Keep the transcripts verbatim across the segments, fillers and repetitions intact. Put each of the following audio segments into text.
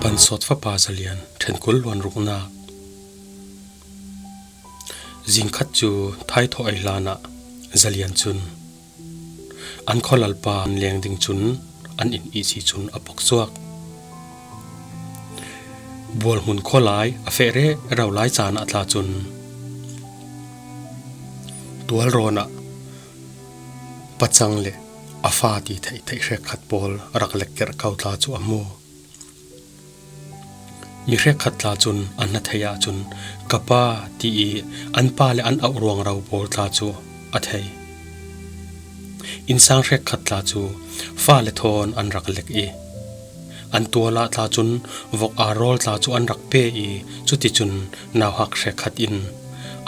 Bansawt fapa Zalian ṭhenkul luan ruknak. Zingkhat cu thaithawh ei hlanah Zalian cun an khualalpa an leng ding cun an inn ihsi cun a pok suak. Bualhmun khualai a feh rero lai caan ah tla cun tualrawn ah pacang le a fa ti theih theih hrekkhat pawl rak lekkerh ko tla cu a hmu. Mi hrekkhat tla cun an hnathei ahcun, "Ka pa," ti i an pa le an auh ruangro pawl tla cu a thei. Innsang hrekkhat tla cu fale thawn an rak lek i an tual ah tla cun vok ar rawl tla cu an rak pe i cuticun nauhak hrekkhat in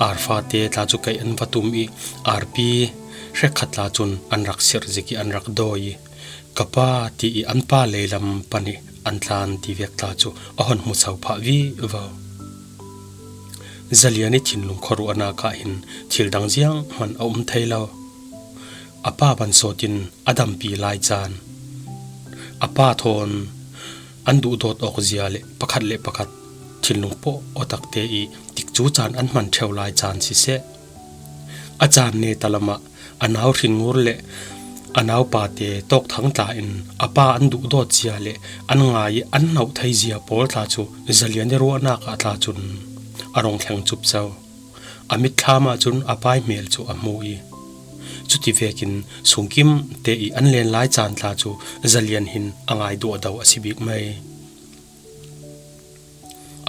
ar fate tla cu keih an va tum i arpi hrekkhat tla cun an rak sirh zik i an rak dawi i, "Ka pa," ti i an pa leilam pan i an tlan ti vek tla cu a hon hmu so phah vivo. Zalian i thinlung khuaruahnak ah hin thil dang zianghman a um thei lo. A pa Bansawt in a dampi lai caan, a pa thawn an duhdawt awk zia le pakhat le pakhat thinlung pawh awtakte i tikcu caan an hman ṭheu lai caan siseh, a caan neta lamah a nau hringngur le a naupate tawkthang tla in a pa an duhdawt zia le an ngai i an hnauh thei zia pawl tla cu Zalian i ruahnak ah tla cun a rung thleng cup co. A mitthlam ahcun a pa i hmel cu a hmu i cuti vekin sungkim te i an len lai caan tla cu Zalian hin a ngai duahdo a si bik mai.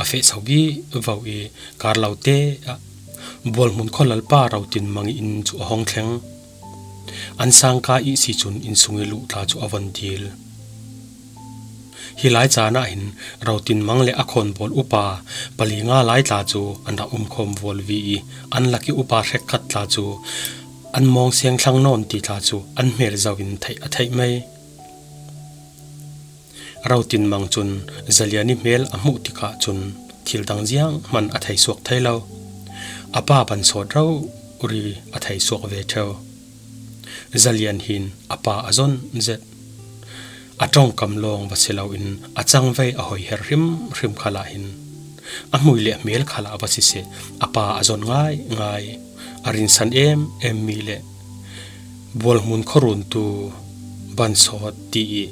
A feh so vivo i kar lo te ah Bualhmun khualalpa Rotinmang i inn cu a hong thleng. An sangka ihsi cun innsung i luh tla cu a von dil. Hi lai caan ah hin Rotinmang le a khawnbawl upa pali nga lai tla cu an rak umkhawm vualvi i an lak i upa hrekkhat tla cu an mawng seng thlang nawn ti tla cu an hmel zo in theih a theih mai. Rotinmang cun Zalian i hmel a hmuh tikah cun thil dang zianghman a thei suak thei lo. A pa Bansawt rori a thei suak ve ṭheu. Zalian hin a pa a zon zet. A ṭongkam lawng va si loin a cangvei a hoi her hrimhrim khalah hin a hmui le a hmel khalah va siseh, a pa a zon ngaingai. A rinsan em em mi le Bualhmun khuaruntu Bansawt ti i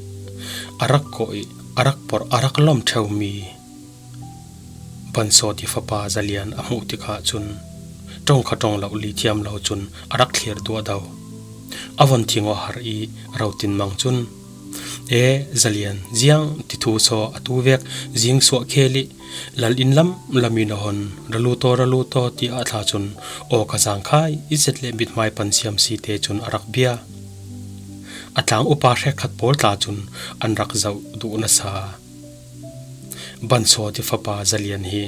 a rak kawh i a rak porh a rak lawm ṭheu mi Bansawt i fapa Zalian a hmuh tikah cun ṭongkha ṭong lo lithiam lo cun a rak thlir duahdo. A von thing aw har i Rotinmang cun, "E Zalian, ziang ti thu saw atu vek zing suah khel i lal inn lam lam i na hon ra lut aw, ra lut aw," ti ah tla cun aw ka zangkhai i zet le mithmai pan siam si te cun a rak bia. A tlang upa hrekkhat pawl tla cun an rak zoh duh nasa. Bansawt i fapa Zalian hi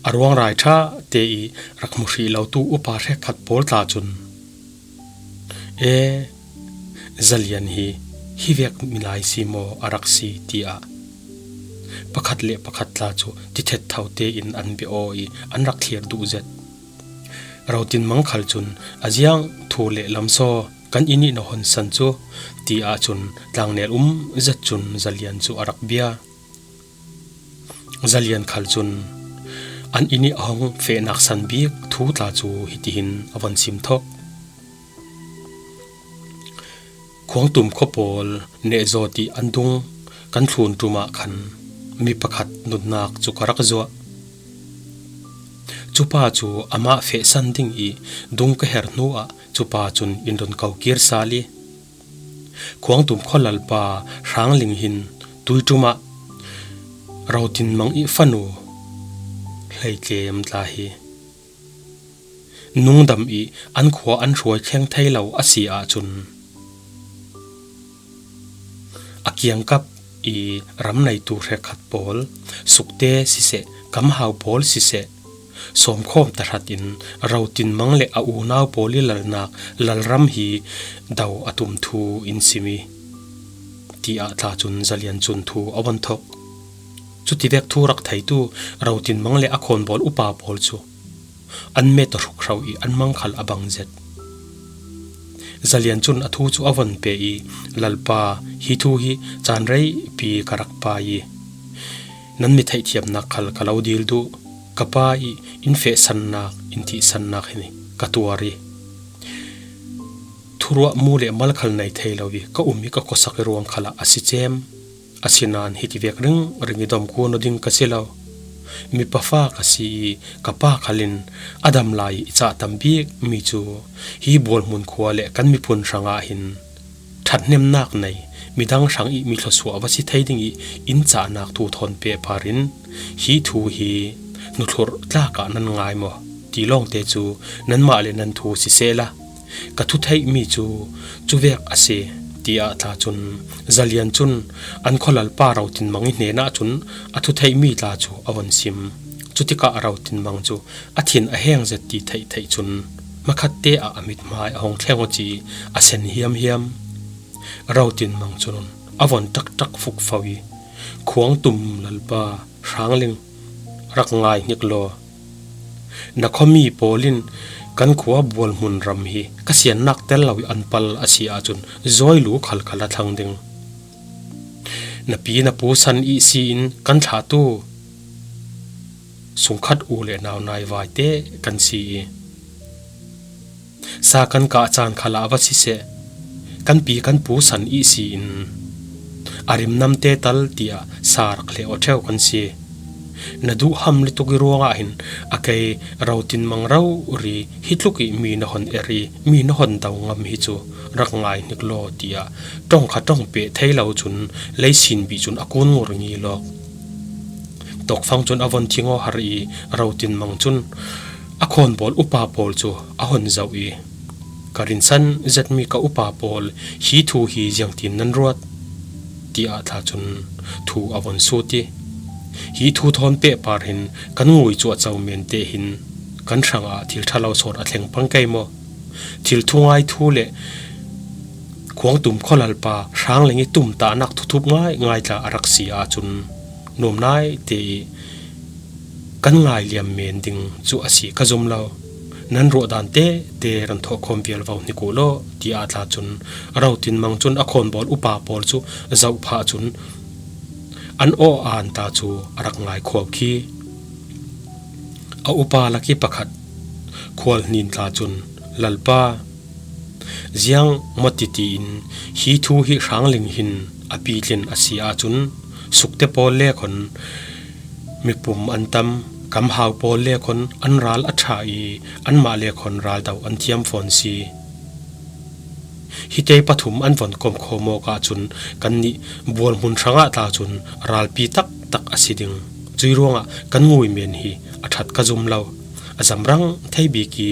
a ruangrai ṭha te i rak hmu hrih lotu upa hrekkhat pawl tla cun, "E, Zalian hi hi vek milai si maw a rak si?" tiah pakhat le pakhat tla cu ti thet tho tein an bia aw i an rak thlir duh zet. Rotinmang khal cun, "A ziang thu le lam saw kan inn i na hon san cu," ti ahcun tlangnel um zet cun Zalian cu a rak bia. Zalian khal cun an inn i a hong fehnak san bik thu tla cu hitihin a von sim thok. Khuangtum khua pawl nehzawt i an dung kan thlun ṭum ah khan mi pakhat nunnak cu ka rak zuah. Cupa cu amah fehsan ding i dung ka herh hnu ah cupa cun in run ko kir sal i, Khuangtum khualalpa Hrangling hin tuiṭum ah Rotinmang i fanu hleitlem tla hi nungdam i an khua an hruai thleng thei lo a si ahcun, a kiangkap i ram neitu hrekkhat pawl, Sukte siseh, Kamhau pawl siseh, sawmkhawm tahratin Rotinmang le a unau pawl i lalnak lalram hi do a tum thu in sim i, tiah tla cun Zalian cun thu a von thok. Cutivek thu rak theitu Rotinmang le a khawnbawl upa pawl cu an met a hruk hro i an mang khal a bang zet. Zalian cun a thu cu a von pe i, "Lalpa, hi thu hi caan reipi ka rak pai i, nan mi theihthiamnak khal ka lo dil duh. Ka pa i in fehsannak, in thihsannak hi ka tuar i, thuruah mu le mal khal nei thei lo i ka um i ka khuasak i ruang khalah a si cem. Asinain hiti vek ringring i dom kul nawn ding ka si lo. Mipa fa ka si i ka pa khal in a dam lai i i cah tam bik mi cu hi Bualhmun khua le kan miphun hrangah hin ṭhathnemnak nei, midang hrang i mi thluasuah va si thei ding i in cahnak thu thawn pehpar in, hi thu hi hnuthur tlak ah nan ngai maw ti lawngte cu nanmah le nan thu sisehla, ka thu theihmi cu cuvek a si, tiah tla cun Zalian cun an khualalpa Rotinmang i hnenah cun a thu theihmi tla cu a von sim. Cutikah Rotinmang cu a thin a heng zet ti theih theih cun hmakhatte ah a mithmai a hung thleng aw ci a sen hiamhiam. Rotinmang cun a von ṭakṭak fukfo i, Khuangtum lalpa Hrangling, rak ngai hnik law. Na khuami pawl in kan khua Bualhmun ram hi ka siannak tel lo i an pal a si ahcun zawi lu khal ka la thlang ding. Na pi na pu san ihsi in kan thlahtu sungkhat u le nau nai vaite kan si i, sa kan kah caan khalah va siseh, kan pi kan pu san ihsi in a rimnamte tal tiah sa rak hleh aw ṭheu kan si. Na duhham lutuk i ruangah hin a kei Rotinmang rori hi tluk i mi na hon er i mi na hon do ngam hi cu rak ngai hnik law tiah ṭongkha ṭong peh thei lo cun leisin bih cun a kun ngur ngi lawk. Tawkfang cun a von thing aw har i Rotinmang cun a khawnbawl upa pawl cu a hon zoh i, ka rinsan zetmi ka upa pawl, hi thu hi ziangtin nan ruat? Tiah tla cun thu a von sut i, hi thu thawn pehpar hin kan ngui cuahco men te hin kan hrangah thil ṭha lo sawt a thleng pang kei maw? Thil thungai thu le Khuangtum khualalpa Hrangling i tumtahnak thuthup ngaingai tla a rak si ahcun nuam naite i kan ngai liam men ding cu a si ka zum lo. Nan ruahdan tete ran thawhkhawm vial vo hnik uh law, tiah tla cun Rotinmang cun a khawnbawl upa pawl cu zoh phah cun an aw aan ta cu a rak ngai khuau khi. A upa lak i pakhat Khual Hnin tla cun, Lalpa, ziang maw titi in hi thu hi Hrangling hin a pitlin a si ahcun sukte pawl le khon mipum an tam, kamhau pawl le khon an ral a ṭha i anmah le khon ral do an thiam fawn si. Hi te pathum an von komkhawm awk ahcun kannih Bualhmun hrangah tla cun ralpi taktak a si ding. Cui ruangah kan ngui men hi a ṭhat ka zum lo. A zamrang thei bik i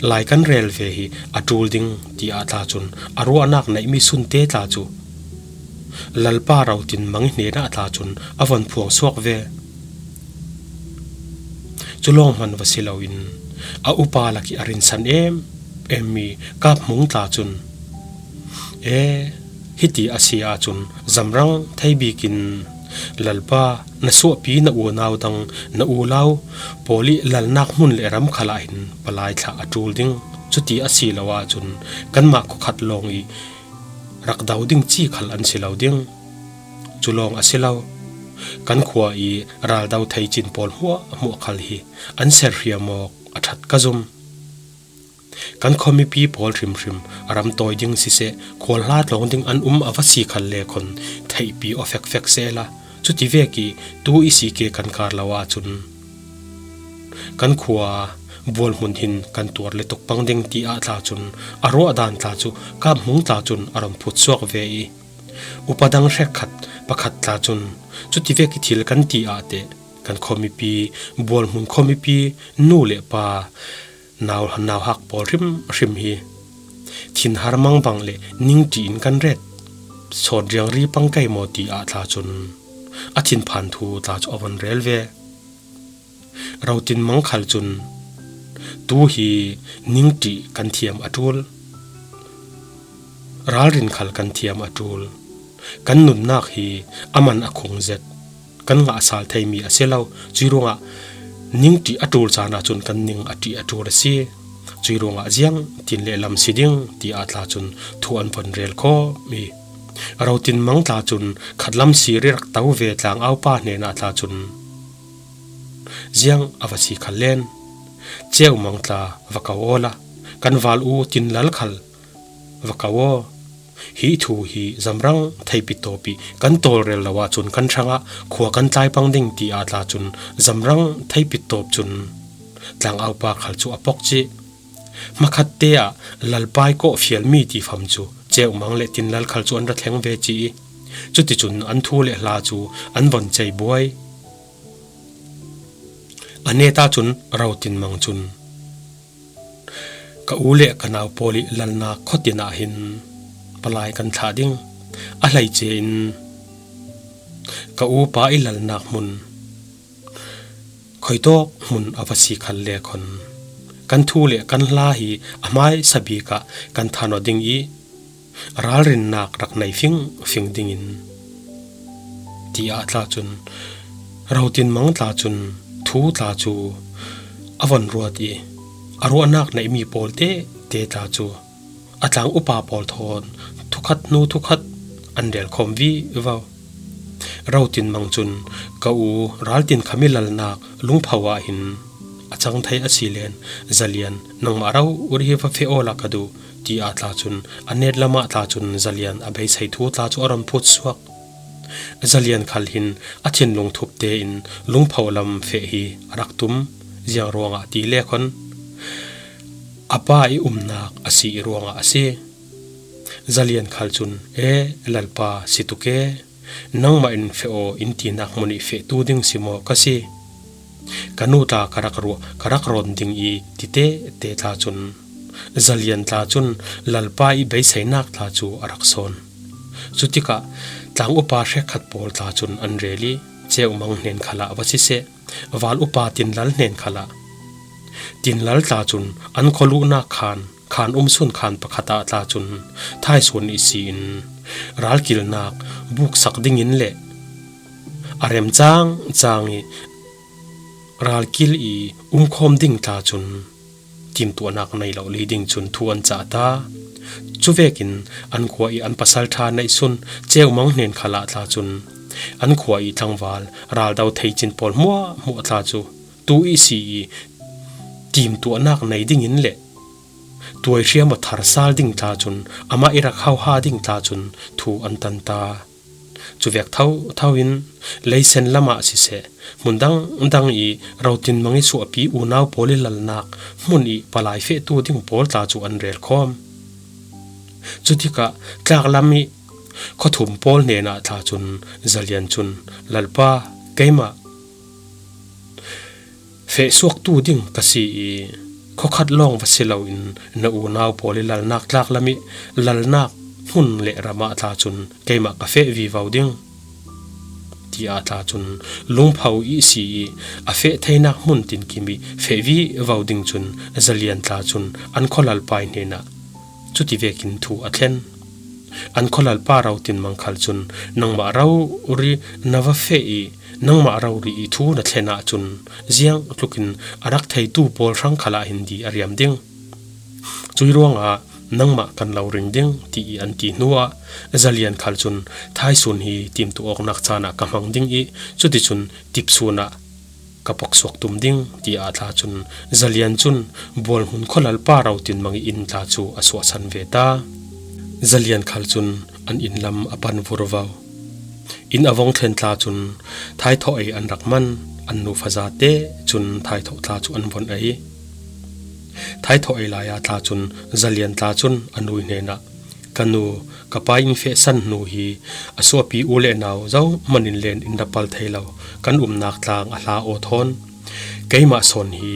lai kan rel ve hi a ṭul ding, tiah tla cun a ruahnak neihmi sunte tla cu Lalpa Rotinmang i hnenah tla cun a von phuang suak ve. Cu lawng hman va si loin a upa lak i a rinsan em emmi Kap Hmung tla cun, E, hiti a si ahcun zamrang thei bik in, Lalpa, na suahpi na unau dang, na ulau pawl i lalnak hmun le ram khalah hin palai thlah a ṭul ding. Cuti a si lo ahcun kanmah khuakhat lawng i rak do ding ci khal an si lo ding. Cu lawng a si lo, kan khua i raldo thei cin pawl hmuahhmuah khal hi an serhriam awk a ṭhat ka zum. Kan khuamipi pawl hrimhrim a ram tawi ding siseh, khualhla tlawng ding an um a va si khal le khon theihpi aw fekfek sehla, cuti vek i tu i si ke kan kar lo ahcun kan khua Bualhmun hin kan tuar le tuk pang ding, tiah tla cun a ruahdan tla cu Kap Hmung tla cun a ron phut suak ve i, upa dang hrekkhat pakhat tla cun, cuti vek i thil kan ti ah teh kan khuamipi, Bualhmun khuamipi nu le pa nau, nauhak pawl hrimhrim hi thinhar mangbang le ningṭi in kan ret sawt riangri pang kei maw, tiah tla cun a thinphan thu tla cu a von rel ve. Rotinmang khal cun, tu hi ningṭi kan thiam a ṭul, ralrin khal kan thiam a ṭul, kan nunnak hi a man a khung zet, kan ngahsal theimi a si lo. Cui ruangah ningṭih a ṭul caan ahcun kan ning a ṭih a ṭul a si. Cui ruangah ziang tin le lam si ding, tiah tla cun thu an von rel khawm i, Rotin Mang tla cun khatlam sir i rak to ve Tlang Aupa hnenah tla cun ziang a va si khal len. Ceu Mang tla, va ko awla kan val u Tin Lal khal va ko aw. Hi thu hi zamrang theipit tawp i kan tawlrel lo ahcun kan hrangah khua kan tlai pang ding, tiah tla cun zamrang theipit tawp cun Tlang Aupa khal cu a pok cih. Hmakhatte ah Lalpa i kawh fialmi tifam cu Ceu Mang le Tin Lal khal cu an ra thleng ve cih i cuticun an thu le hla cu an von cei buai. A net ahcun Rotin Mang cun, "Ka u le ka nau pawl i lalnak khuatin ah hin palai kan thlah ding. A hleice in ka upa i lalnak hmun khuitawk hmun a va si khal le khawn kan thu le kan hla hi a hmaisa bik ah kan than aw ding i ralrinnak rak nei fingfing dingin," tiah tla cun Rotin Mang tla cun thu tla cu a von ruat i a ruahnak neihmi pawl tehte tla cu a tlang upa pawl thawn thukhat hnu thukhat an rel khawm vivo. Rotin Mang cun, "Ka u raltin khami lalnak Lungpho ah hin a cang thei a si len, Zalian, nangmah rori hi va feh awla ka duh," tiah tla cun a net lamah tla cun Zalian a beisei thu tla cu a ron phut suak. Zalian khal hin a thinlung thup tein Lungpho lam feh hi a rak tum, ziang ruangah ti le khawn a pa i umnak a si i ruangah a si. Zalian khal cun, "E, Lalpa, si tuk e, nangmah in feh aw in tinak hmun i fehtu ding si maw ka si? Ka nu tla ka rak ruah, ka rak rawn ding i," ti tehte tla cun Zalian tla cun Lalpa i beiseinak tla cu a rak sawn. Cutikah tlang upa hrekkhat pawl tla cun an rel i Ceu Mang hnen khalah va siseh, val upa Tin Lal hnen khalah Tin Lal tla cun an khualuhnak khan, khan umsun khan pakhat ah tla cun thaisun ihsi in ralkilnak buksak dingin le a rem cang cang i ralkil i umkhawm ding tla cun timtuahnak nei lo li ding cun thu an cah ta. Cuvekin an khua i an pasal ṭha neihsun Ceu Mang hnen khalah tla cun an khua i tlangval raldo thei cin pawl hmuahhmuah tla cu tu ihsi i timtuahnak nei dingin le tuai hriam aw thar sal ding tla cun amah i rak hoha ding tla cun thu an tan ta. Cuvek thotho in leisen lamah siseh, hmun dangdang i Rotin Mang i suahpi unau pawl i lalnak hmun i palai fehtu ding pawl tla cu an rel khawm. Cutikah tlaklam i khuathum pawl hnenah tla cun Zalian cun, "Lalpa, keimah fehsuaktu ding ka si i khuakhat lawng va si loin na unau pawl i lalnak tlaklam i lalnak hmun le ram ah tla cun keimah ka feh vivo ding," tiah tla cun Lungpho ihsi i a feh theinak hmun tinkim i feh vivo ding cun Zalian tla cun an khualalpa i hnenah cuti vekin thu a thlen. An khualalpa Rotin Mang khal cun, "Nangmah rori na va feh i nangmah rori i thu na thlen ahcun ziang tlukin a rak theitu pawl hrang khalah hin di a riam ding. Cui ruangah nangmah kan lo ring ding," ti i an ti hnuah Zalian khal cun, "Thaisun hi timtuah awknak caan ah ka hmang ding i cuticun tipsun ah ka poksuak tum ding," tiah tla cun Zalian cun Bualhmun khualalpa Rotin Mang i inn tla cu a suahsan ve ta. Zalian khal cun an inn lam a pan vurvo. Inn a vong thlen tla cun thaithawh ei an rak man, an nu fazate cun thaithawh tla cu an von ei. Thaithawh ei lai ah tla cun Zalian tla cun a nu i hnenah, "Ka nu, ka pa in fehsan hnu hi a suahpi u le nau zohman in len in ra pal thei lo, kan umnak tlang a hla aw thawn. Keimah sawn hi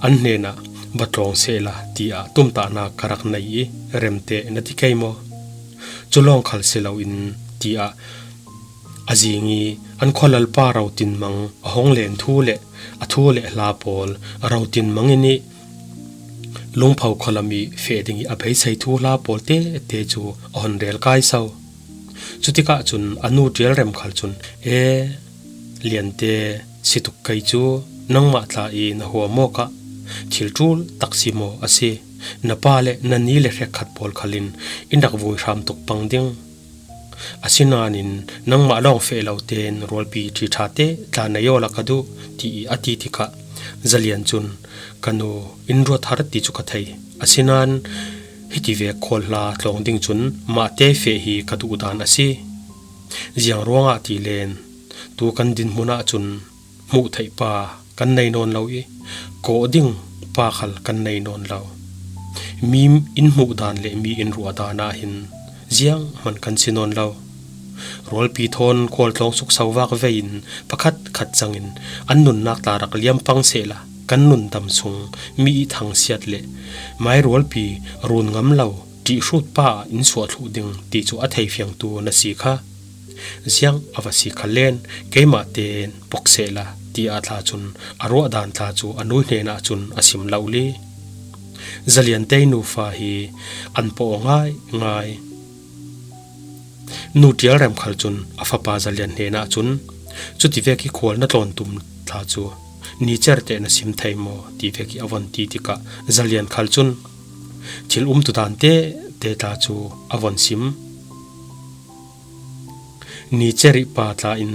an hnenah va tlawng sehla tiah tumtahnak ka rak nei i remte na ti kei maw? Cu lawng khal si loin," tiah a zing i an khualalpa Rotin Mang a hong len thu le a thu le hla pawl Rotin Mang in i Lungpho khualam i feh ding i a beisei thu hla pawl tete cu a hon rel kai so. Cutikah cun a nu ṭialrem khal cun, "E, Liante, si tuk kei cu nangmah tla i na huam awkah thil ṭul tak si maw a si? Na pa le na ni le hrekkhat pawl khal in in rak vui hram tuk pang ding. Asinain nangmah lawng feh lo tein rualpi ṭhiṭhate tla nei awla ka duh, ti a ti tikah Zalian cun, "Ka nu, in ruat har ti cu ka thei. Asinain hiti vek khual hla tlawng ding cun mahte feh hi ka duh dan a si. Ziang ruangah ti len, tu kan dinhmun ahcun hmuh theih pa kan nei nawn lo i, kawh ding pa khal kan nei nawn lo. Mi in hmuh dan le mi in ruah dan ah hin zianghman kan si nawn lo. Rualpi thawn khual tlawng sukso vak vei in pakhat khat cangin an nunnak tla rak liam pang sehla kan nun dam sung mi i thangsiat le mai rualpi run ngam lo ṭihhrut pa in suah thluh ding ti cu a thei fiangtu na si kha. Ziang a va si kha len, keimah tein pok sehla," tiah tla cun a ruah dan tla cu a nu hnenah cun a sim lo li. Zalian te nufa hi an pawh ngaingai. Nu Ṭialrem khal cun a fapa Zalian hnenah cun, "Cuti vek i khual na tlawn tum tla cu ni cer te na sim thei maw?" ti vek i a von ti tikah Zalian khal cun thil umtu dan te te tla cu a von sim. Ni cer i pa tla in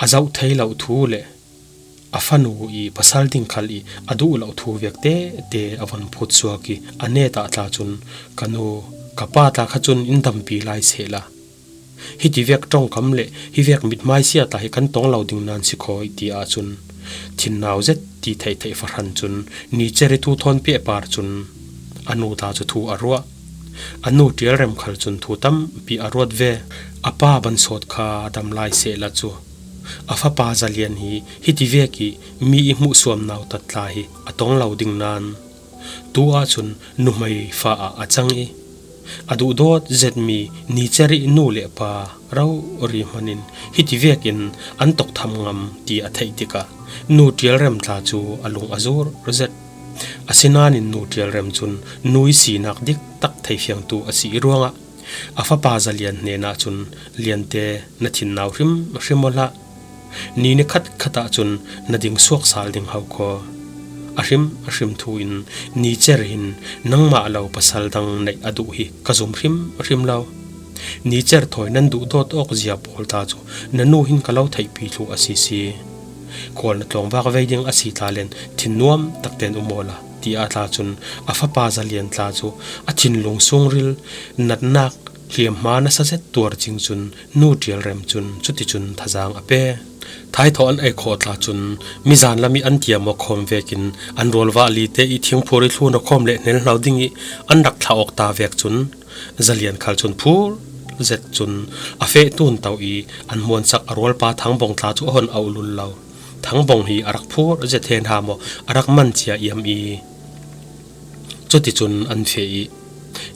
a zoh thei lo thu le a fanu i pasal ding khal i a duh lo thu vek te te a von phut suak i a net ah tla cun, "Ka nu, ka pa tla kha cun in dampi lai sehla. Hiti vek ṭongkam le hi vek mithmai sia tla hi kan tong lo ding nan si khawi," ti ahcun thin nau zet ti theihtheih fahran cun ni cer i thu thawn pehpar cun a nu tla cu thu a ruah. A nu Ṭialrem khal cun thu tampi a ruat ve. A pa Bansawt kha dam lai sehla cu a fapa Zalian hi hiti vek i mi i hmuhsuam nautat tla hi a tong lo ding nan tu ahcun nuhmei fa ah a cang i, a duhdawt zetmi ni cer i nu le pa rori hmanin hiti vekin an toktham ngam ti a theih tikah nu Ṭialrem tla cu a lung a zur zet. Asinain nu Ṭialrem cun nu i sinak dik tak thei fiangtu a si i ruangah a fapa Zalian hnenah cun, "Liante, na thin nau hrimhrim aw hlah. Ni ni khat khat ahcun na ding suak sal ding ho khaw. A hrim a hrim thu in ni cer hin nangmah lo pasal dang neih a duh hi ka zum hrimhrim lo. Ni cer thawi nan duhdawt awk zia pawl tla cu na nu hin ka lo theihpi thluh a si si. Khual na tlawng vak vei ding a si tla len thin nuam tak tein um awla," tiah tla cun a fapa Zalian tla cu a thinlung sungril natnak hliamhma nasa zet tuar cing cun nu Ṭialrem cun cuticun thazaang a pe. Thaithawh an ei khawh tla cun mizan lam i an tiam aw khawm vekin an rualvah li te i thingphur i thlun aw khawm le hnel hno ding i an rak thlah awk ta vek cun Zalian khal cun phur zet cun a feh tun to i an hmuansak a rualpa Thangbawng tla cu a hon auh lul lo. Thangbawng hi a rak phur zet hen ha maw, a rak man cia iam i cuticun an feh i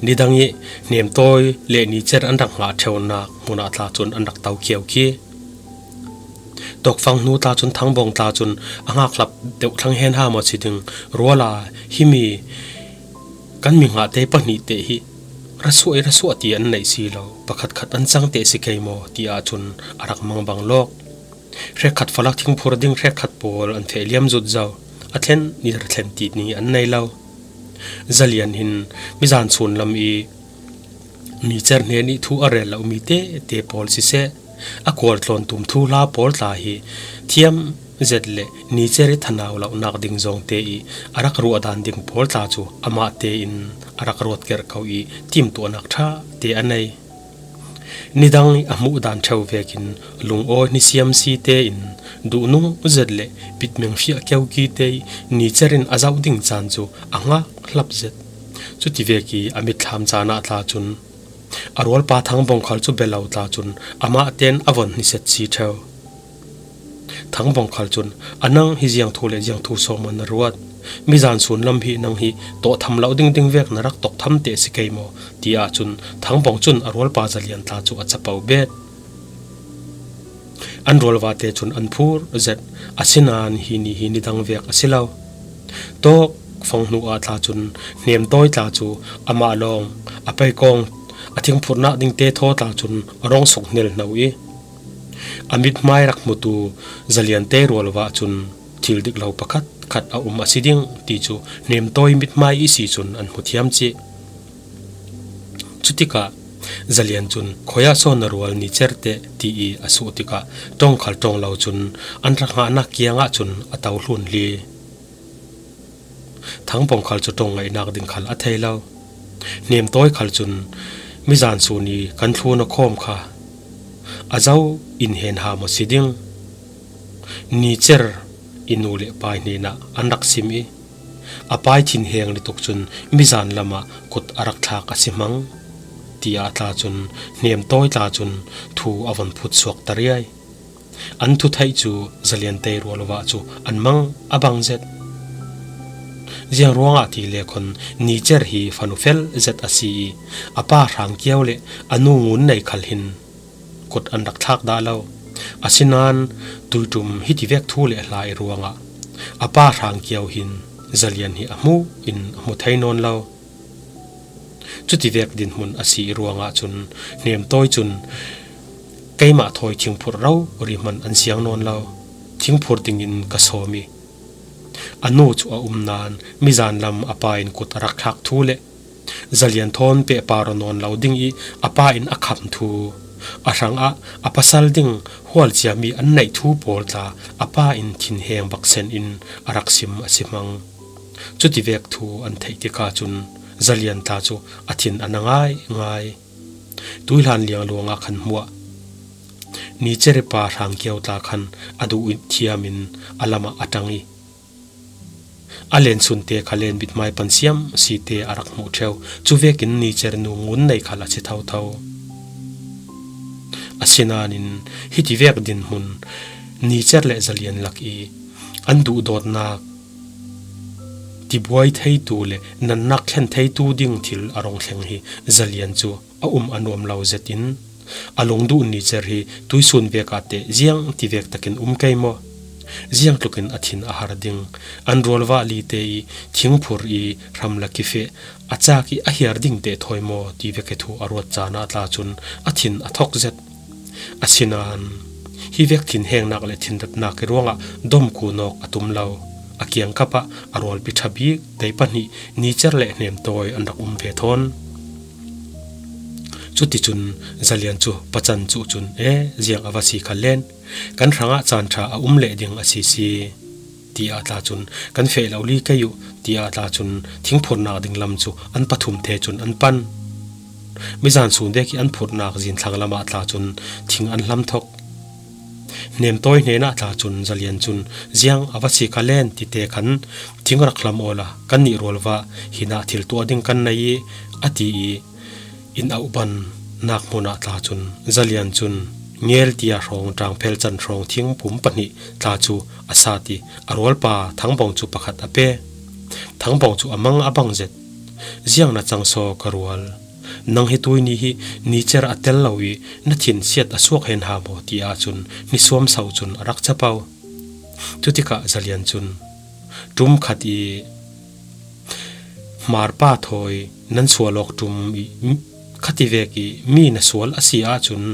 nidang i Hnemtawi le Nicer an rak ngah ṭheunak hmunah tla cun an rak to kiau khi. Tawkfang hnu tla cun Thangbawng tla cun a ngakhlap deuh thlang hen ha maw si ding, ruala himi kan mi ngah te pahnih te hi ra suah i ra suah ti an neih si lo, pakhat khat an cang te si kei maw ti ahcun a rak mangbang lawk. Hrekkhat falak thingphur ding hrekkhat pawl an feh liam zut zo, a thlen ni ra thlen ti ni an nei lo. Zalian hin mizan sun lam i Nicer hnen i thu a rel lo mi te te pawl siseh, a kual tlawn tum thuhla pawl tla hi thiam zet le Nicer i thanau lonak ding zawngte i a rak ruah dan ding pawl tla cu amah tein a rak ruat kerh ko i timtuahnak ṭha te a nei. Nidang i a hmuh dan ṭheu vekin lungawi hnisiam si tein duhnung zet le pitmeng fiah keuki te i Nicer in a zoh ding caan cu a ngak hlap zet. Cuti vek i a mitthlam caan ah tla cun a rualpa Thangbawng khal cu bia lo tla cun amah tein a von hniset si ṭheu. Thangbawng khal cun, "A nang hi ziang thu le ziang thu sawm maw na ruat? Mizan sun lam hi nang hi tawh tham lo dingding vek na rak tawk tham te si kei maw?" ti ahcun Thangbawng cun a rualpa Zalian tla cu a capo bet. An rualvate cun an phur zet, asinain hi ni hi nidang vek a si lo. Tawkfang hnu ah tla cun Hnemtawi tla cu amah lawng a peikawng a thingphurnak ding te thaw tla cun a rong suk hnel hno i a mithmai rak hmutu Zalian te rualva cun thil dik lo pakhat khat a um a si ding ti cu Hnemtawi mithmai i si cun an hmu thiam cih. Cutikah Zalian cun, "Khuiah sawn na rual ni cer teh," ti i a suh tikah ṭong khal ṭong lo cun an rak hngahnak kiangah cun a to hlun hli. Thangbawng khal cu ṭong ngaihnak ding khal a thei lo. Hnemtawi khal cun, "Mizan sun i kan thlun a khawm kha a zo in hen ha maw si ding? Ni cer i nu le pa hnenah an rak sim i a pa i thinheng ni tuk cun mizan lamah kut a rak thlak a si hmang," tiah tla cun, Hnemtawi tla cun thu a von phut suak ta riai. An thu theih cu Zalian tei rual vah cu an mang a bang zet. Ziang ruangah ti le khawn ni cer hi fanu fel zet a si i a pa Hrang Kio le a nu Ngun Nei khal hin kut an rak thlak dah lo. Asinain tuiṭum hitivek thu le hla i ruangah a pa Hrang Kio hin Zalian hi a hmu in a hmu thei nawn lo. Cutivek dinhmun a si i ruangah cun Hnemtawi cun, "Keimah thawi thingphurh rori hman an siang nawn lo. Thingphurh dingin ka sawm i a nu cu a um nain mizan lam a pa in kut a rak thlak thu le Zalian thawn pehpar aw nawn lo ding i a pa in a kham thu, a hrangah a pasal ding hual ciami an neih thu pawl tla a pa in thinheng bak sen in a rak sim a si hmang. Cutivek thu an theih tikah cun Zalian tla cu a thin a na ngaingai. Tuihlan liangluang ah khan hmuah ni cer i pa Hrang Kio tla khan a duh i thiam in a lamah a ṭang i a lensunte kha len bithmai pan siam site a rak hmuh ṭheu. Cuvekin ni cer nu Ngun Nei khal a si thotho. Asinain hitivek dinhmun ni cer le Zalian lak i an duhdawtnak tibuai theitu le natnak thlen theitu ding thil a rung thleng hi Zalian cu a um a nuam lo zet in a lungduh ni cer hi tuisun vek ah teh ziang tivek takin um kei maw? Ziang tlukin a thin a har ding? An rualvah lite i thingphur i hram la kifeh a cak i a hiar ding teh thawi maw? Ti vek i thu a ruat caan ah tla cun a thin a thok zet. Asinain hivek thinhengnak le thinratnak i ruangah domku nawk a tum lo. A kiangkap ah a rualpi ṭha bik tei pahnih ni cer le Hnemtawi an rak um ve thawn. Cuticun Zalian cu pacan cuh cun, "E, ziang a va si kha len, kan hrangah caan ṭha a um leh ding a si si," tiah tla cun, "Kan feh lo li kei uh," tiah tla cun thingphurnak ding lam cu an pathum te cun an pan. Mizan sun vek i an phurhnak zin thlang lamah tla cun thing an hlam thok. Hnemtawi hnenah tla cun Zalian cun, "Ziang a va si kha len," tite khan, "Thing rak hlam awla kannih rualvah hinah thil tuah ding kan nei i," a ti i, in auh ban nak hmunah tla cun Zalian cun Ngeltia hrawng, Ṭangphel can hrawng thing pum pahnih tla cu a sat i a rualpa Thangbawng cu pakhat a pe. Thangbawng cu a mang a bang zet. "Ziang na cang saw ka rual? Nang hi tuini hi ni cer a tel lo i na thin siat a suak hen ha maw?" tiah cun ni suamso cun a rak capo. Cutikah Zalian cun, "Ṭum khat i hmarpa thawi nan sual awk ṭum i khativek i mi na sual a si ahcun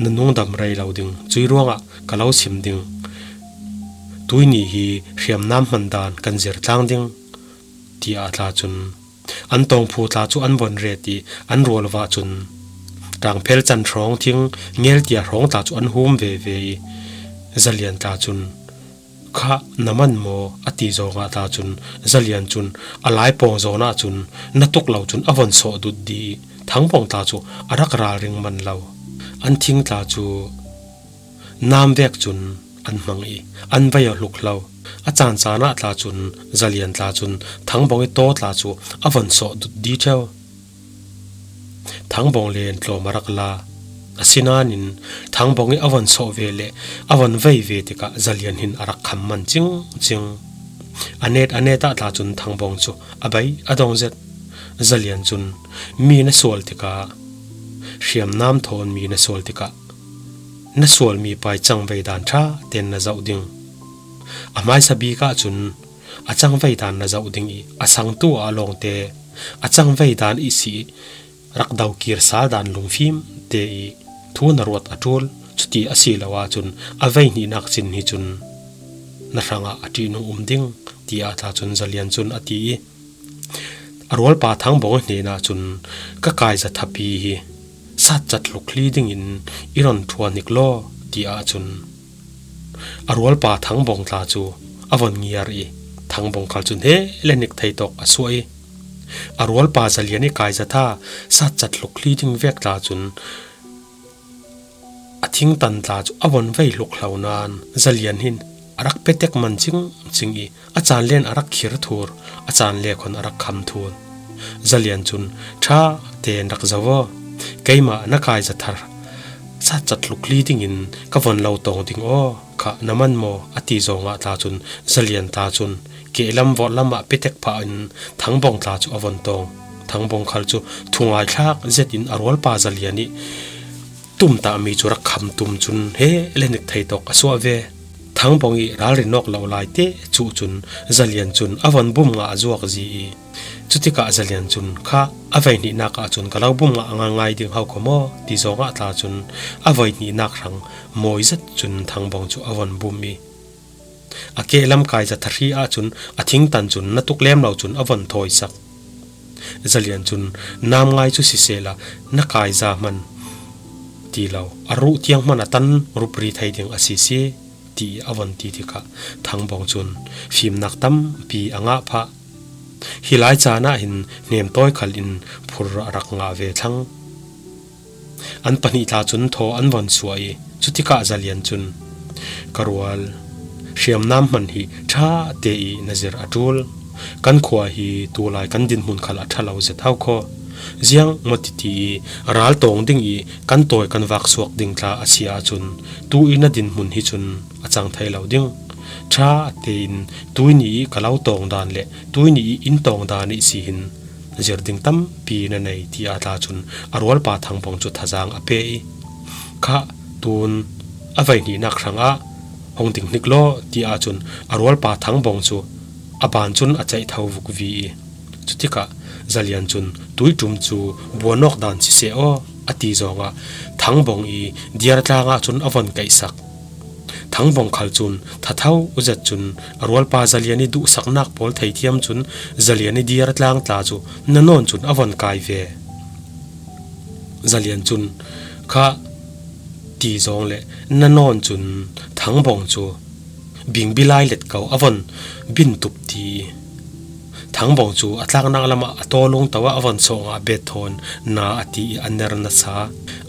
na nungdam rei lo ding. Cui ruangah ka lo sim ding. Tuini hi hriamnam hman dan kan zir tlang ding," tiah tla cun an tawngphu tla cu an von ret i an rualvah cun Ṭangphel can hrawng thing Ngeltia hrawng tla cu an hum veve i Zalian tla cun, "Kha na man maw?" a ti zongah tla cun Zalian cun a laipawng zawn ahcun na tuk lo cun a von sawh dut dih i Thangbawng tla cu a rak ralring man lo. An thing tla cu nam vek cun an hmang i an vei a hluk lo. A caancaan ah tla cun Zalian tla cun Thangbawng i taw tla cu a von sawh dut dih ṭheu. Thangbawng len tlawm a rak la. Asinain Thangbawng i a von sawh ve le a von vei ve tikah Zalian hin a rak kham man cingcing. A net a net ah tla cun Thangbawng cu a bei a dong zet. Zalian cun, "Mi na sual tikah, hriamnam thawn mi na sual tikah na sualmi pa i cangvei dan ṭha tein na zoh ding. A hmaisa bik ahcun a cangvei dan na zoh ding i a sangtu a lawngte a cangvei dan ihsi rak dokir sal dan lungfim te i thu na ruat a ṭul. Cuti a si lo ahcun a vei hnihnak cin hi cun na hrangah a ṭihnung um ding," tiah tla cun Zalian cun a ti i a rualpa Thangbawng hnenah cun, "Ka kaiza thapi hi satcat hlukli dingin i rawn ṭhuahnik law," ti ah cun a rualpa Thangbawng tla cu a von ngiar i, Thangbawng khal cun he le hnik thei tawk a suah i, a rualpa Zalian i kaiza tha satcat hlukli ding vek tla cun a thingtan tla cu a von vei hluk hlo nain Zalian hin a rak pe tek man cingcing i, a caan len a rak khir thur, a caan le khawn a rak kham thur. Zalian cun, "Ṭha tein rak zoh aw, keimah na kaiza tha satcat hlukli dingin ka von lo tawng ding aw, kha na man maw?" a ti zawngah tla cun Zalian tla cun kehlam vawlhlam ah pe tek phah in Thangbawng tla cu a von tawng. Thangbawng khal cu thungaithlak zet in a rualpa Zalian i tumtahmi cu rak kham tum cun he le hnik thei tawk a suah ve. Thangbawng i ralrin awk lo lai te cuh cun Zalian cun a von bum ngah a zuak zi i, cutikah Zalian cun, "Kha a vei hnihnak ah cun ka lo bum ngah ngaingai ding ho kho maw?" ti zawngah tla cun a vei hnihnak hrang mawi zet cun Thangbawng cu a von bum i, a kehlam kaiza tha hri ah cun a thingtan cun na tuk lem lo cun a von thawisak. Zalian cun, "Nam ngai cu sisehla na kaiza hman ti lo, a ruh tiang hman a tan rupri thei ding a si si," ti a von ti tikah Thangbawng cun fimnak tampi a ngah phah. Hi lai caan ah hin Hnemtawi khal in phur a rak ngah ve thlang. An pahnih tla cun thaw an von suah i, cutikah Zalian cun, "Ka rual, hriamnam hman hi ṭha te i na zir a ṭul. Kan khua hi tulai kan dinhmun khal a ṭha lo zet hau khaw. Ziang maw titi i ral tawng ding i kan tawi kan vak suak ding tla a si ahcun tu i na dinhmun hi cun a cang thei lo ding. Ṭha tein tuini i ka lo tawng dan le tuini i in tawng dan i si hin zir ding tampi na nei," ti ah tla cun a rualpa Thangbawng cu thazaang a pe i, "Kha tun a vei hnihnak hrangah hong ding hnik law," ti ahcun a rualpa Thangbawng cu a ban cun a ceih tho vukvi i, cutikah Zalian cun, "Tuiṭum cu buan awk dan siseh aw," a ti zawngah Thangbawng i diartlang ah cun a von kaihsak. Thangbawng khal cun thatho zet cun a rualpa Zalian i duhsaknak pawl theithiam cun Zalian i diartlang tla cu na nawn cun a von kai ve. Zalian cun, "Kha," ti zawng le na nawn cun Thangbawng cu bingbilai let ko a von bin tup ti. Thangbawng cu a tlaknak lamah a taw lungto ah a von sawh ngah bet thawn na a ti i a ner nasa.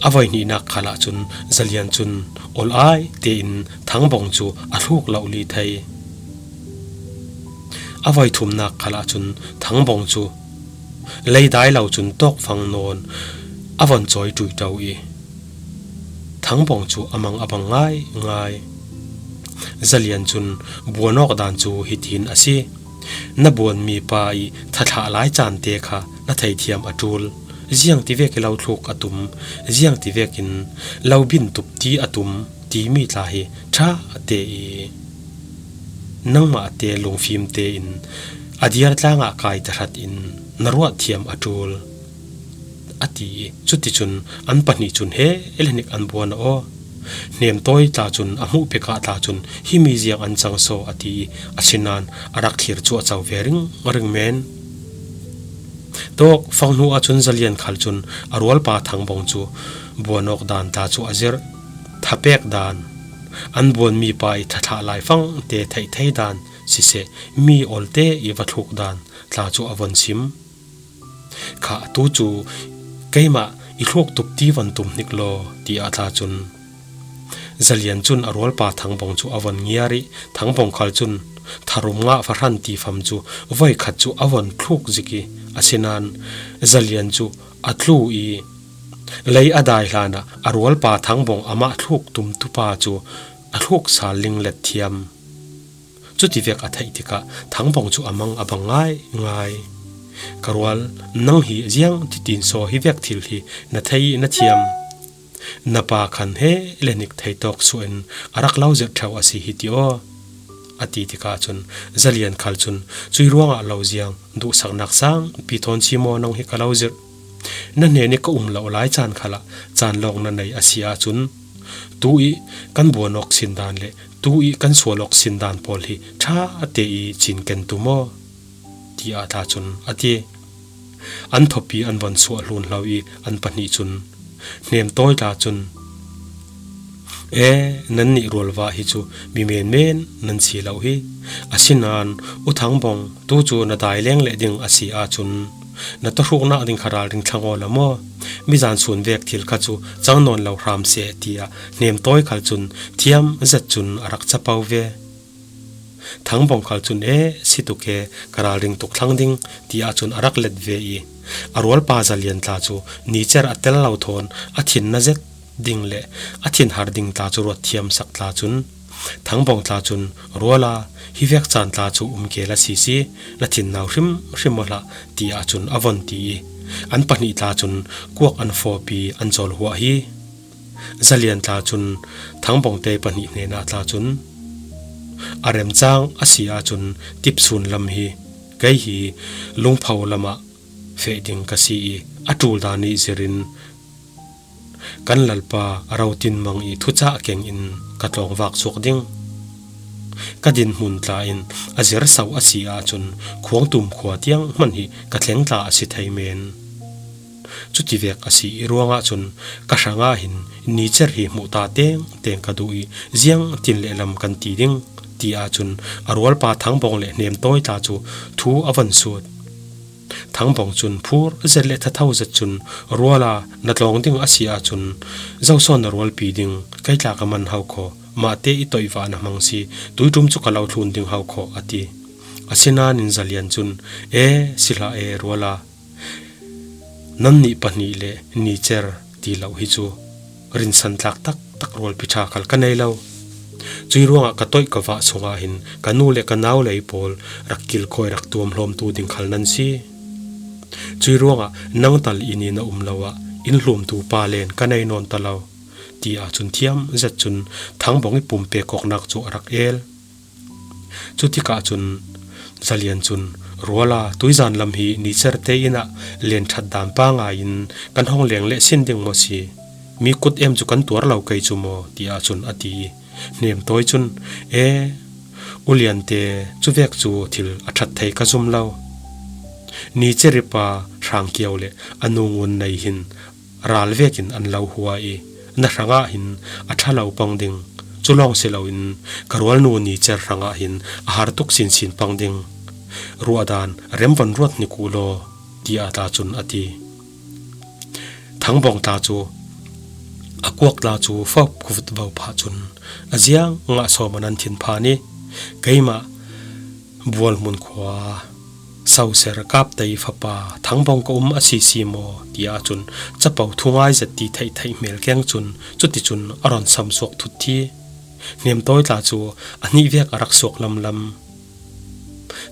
A vei hnihnak khal ahcun Zalian cun ol ai tein Thangbawng cu a thluk lohli thei. A vei thumnak khal ahcun Thangbawng cu leidai lo cun tawkfang nawn a von cawi ṭuiṭo i Thangbawng cu a mang a bang ngaingai. Zalian cun buan awk dan cu hitin a si. Na buanmi pa i thathlah lai caan te kha na theithiam a ṭul. Ziangtivek i lo thluk a tum, ziangtivekin lo bin tup ti a tum timi tla hi ṭha te i nangmah te lungfim tein a diartlang ah kai tahratin na ruatthiam a ṭul, a ti i, cuticun an pahnih cun he le hnik an buan aw. Hnemtawi tla cun a hmuh pek ah tla cun, "Himi ziang an cang saw?" a ti i, asinain a rak thlir cuahco ve ringring men. Tawkfang hnu ahcun Zalian khal cun a rualpa Thangbawng cu buan awk dan tla cu a zirh. Thapek dan, an buanmi pa i thathlah laifang te theih thei dan siseh, mi olte i va thluk dan tla cu a von sim. "Kha atu cu keimah i thluk tup ti von tum hnik law," ti ah tla cun Zalian cun a rualpa Thangbawng cu a von ngiar i Thangbawng khal cun tharum ngah fahran ti fam cu voikhat cu a von thluk zik i, asinain Zalian cu a tlu i lei a dai hlanah a rualpa Thangbawng amah thluk tumtu pa cu a thluk sal linglet thiam. Cutivek a theih tikah Thangbawng cu a mang a bang ngaingai. "Ka rual, nang hi ziang titin saw hivek thil hi na thei i na thiam? Na pa khan he le hnik thei tawk suah in a rak lo zirh ṭheu a si hi ti aw," a ti tikah cun Zalian khal cun, "Cui ruangah lo ziang, duhsaknak sangpi thawn si maw nang hi ka lo zirh? Na hnen i ka um loh lai caan khalah caan lawng na nei a si ahcun tu i kan buan awk sin dan le tu i kan sual awk sin dan pawl hi ṭha te i cinken tu maw?" ti ah tla cun a ti. an thawpi an von suah hlun hlo i an pahnih cun Hnemtawi tla cun, "E, nannih rualvah hi cu mi menmen nan si lo hi. Asinain U Thang Bawng, tu cu na dai leng leh ding a si ahcun na tawhruknak ding kha ralring thlang aw la maw? Mizan sun vek thil kha cu cang nawn lo hram seh," tiah Hnemtawi khal cun thiam zet cun a rak capo ve. Thang Bawng khal cun, "E, si tuk e, ka ralring tuk thlang ding," tiah cun a rak let ve i a rualpa Zalian tla cu nicer a tel lo thawn a thinna zet ding le a thinhar ding tla cu ruat thiam sak tla cun Thang Bawng tla cun, "Ruala, hi vek caan tla cu um ke la sisi, la thin nau hrim hrim aw hlah," tiah cun a von ti i an pahnih tla cun kuak an fawp i an cawl huah hi. Zalian tla cun Thang Bawng te pahnih hnenah tla cun, "A remcang a si ahcun tipsun lam hi kei hi lungpho lamah feh ding ka si i a ṭul dan i zirin kan lalpa a rotin mang i thucah keng in ka tlawngvak suak ding. Ka dinhmun tla in a zir so a si ahcun Khuangtum khua tiang hmanh hi ka thleng tla a si thei men. Cutivek a si i ruangah cun ka hrangah hin nicer hi hmuh ta tengteng ka duh i ziang tin le lam kan ti ding," tiah cun a rualpa Thang Bawng le Hnemtawi tla cu thu a von sut. Thang Bawng cun phur zet le thatho zet cun, "Ruala, na tlawng ding a si ahcun zosawn na rualpi ding, kei tla ka man ho kho, mahte i toih vah na hmang si, tuiṭum cu ka lo thlun ding ho kho," a ti. Asinain Zalian cun, "E, si hlah e, ruala, nannih pahnih le nicer ti lo hi cu rinsan tlak taktak rualpi ṭha khal ka nei lo. Cui ruangah ka toih ka vah chungah hin ka nu le ka nau lei pawl rak kilkawi rak tuam hlawmtu ding khal nan si. Cui ruangah nang tal in i na um lo ah in hlumtu pa len ka nei nawn ta lo," tiah cun thiam zet cun Thang Bawng i pumpek awknak cu a rak el. Cutikah cun Zalian cun, "Ruala, tuizan lam hi nicer te inn ah len ṭhat dan pa ngai in kan hong leng leh sin ding maw si? Mi kut em cu kan tuar lo kei cu maw?" tiah cun a ti i Hnemtawi cun, "E, ulian te, cuvek cu thil a ṭhat thei ka zum lo. Nicer i pa Hrang Kio le a nu Ngun Nei hin ral vekin an lo hua i na hrangah hin a ṭha lo pang ding, cu lawng si loin ka rualnu nicer hrangah hin a har tuk sinsin pang ding. Ruahdan rem von ruat hnik uh law," tiah tla cun a ti. Thang Bawng tla cu a kuak tla cu fop kuvut vo phah cun a ziang ngah sawm an an thin phan i, "Keimah Bualhmun khua soser Kaptei fapa Thang Bawng ka um a si si maw?" tiah cun capo thungai zet ti theih theih hmel keng cun cuticun a ron samsuak thut thi. Hnemtawi tla cu a hnih vek a rak suak lamlam.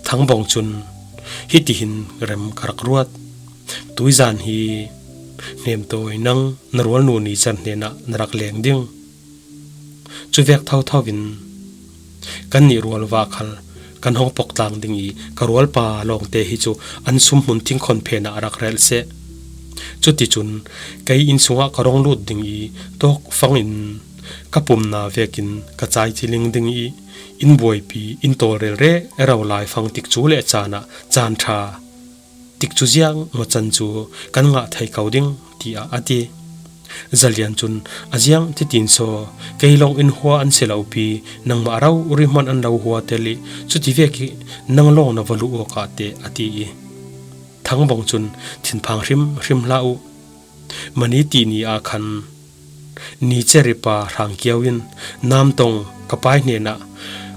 Thang Bawng cun, "Hitihin rem ka rak ruat. Tuizan hi Hnemtawi nang na rualnu nicer hnenah na rak leng ding. Cuvek thotho in kannih rualvah khal kan hong pok tlang ding i ka rualpa lawngte hi cu an sumhmun thingkhawn phenah a rak relh seh. Cuticun kei inn sungah ka rong lut ding i tawk fangin ka pumna vekin ka cai ciling ding i in buaipi in tawlrel rero lai fang tikcu le caan ah caan ṭha tikcu ziang maw can cu kan ngah thei ko ding," tiah a ti. Zalian cun, "A ziang titin saw, kei lawng in hua an si lo pi, nangmah rori hmanh an lo hua tel i cutivek i nang lawng na va luh awkah teh," a ti i Thang Bawng cun, "Thinphang hrim hrim hlah uh. Mani ti ni ah khan nicer i pa Hrang Kio in Namtong ka pai hnenah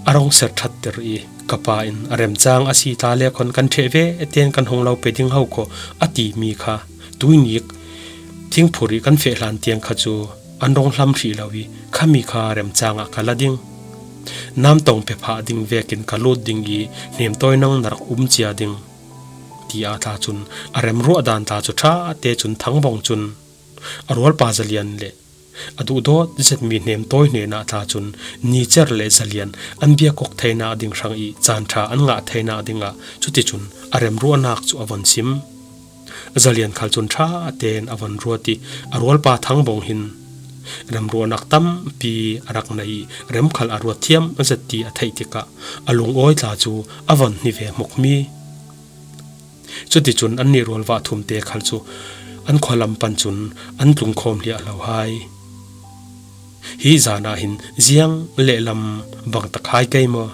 a rong ser ṭhatter i ka pa in a remcang a si ta le khon kan ṭheh ve ten kan hong lo pe ding ho kho a timi kha tuinik thingphur i kan feh hlan tiang kha cu an rong hlam hrih lo i khami kha remcang ah ka la ding. Namtong pe phah ding vekin ka lut ding i Hnemtawi nang na rak um cia ding," tiah tla cun a remruah dan tla cu ṭha te cun Thang Bawng cun a rualpa Zalian le a duhdawt zetmi Hnemtawi hnenah tla cun nicer le Zalian an biakawk theinak ding hrang i caan ṭha an ngah theinak dingah cuticun a remruahnak cu a von sim. Zalian khal cun ṭha tein a von ruat i a rualpa Thang Bawng hin remruahnak tampi a rak nei i rem khal a ruat thiam zet ti a theih tikah a lungawi tla cu a von hni ve hmukmi. Cuticun annih rualvah thumte khal cu an khualam pan cun an tlungkhawm hliah lo hai. Hi zan ah hin ziang lehlam bangtak hai kei maw?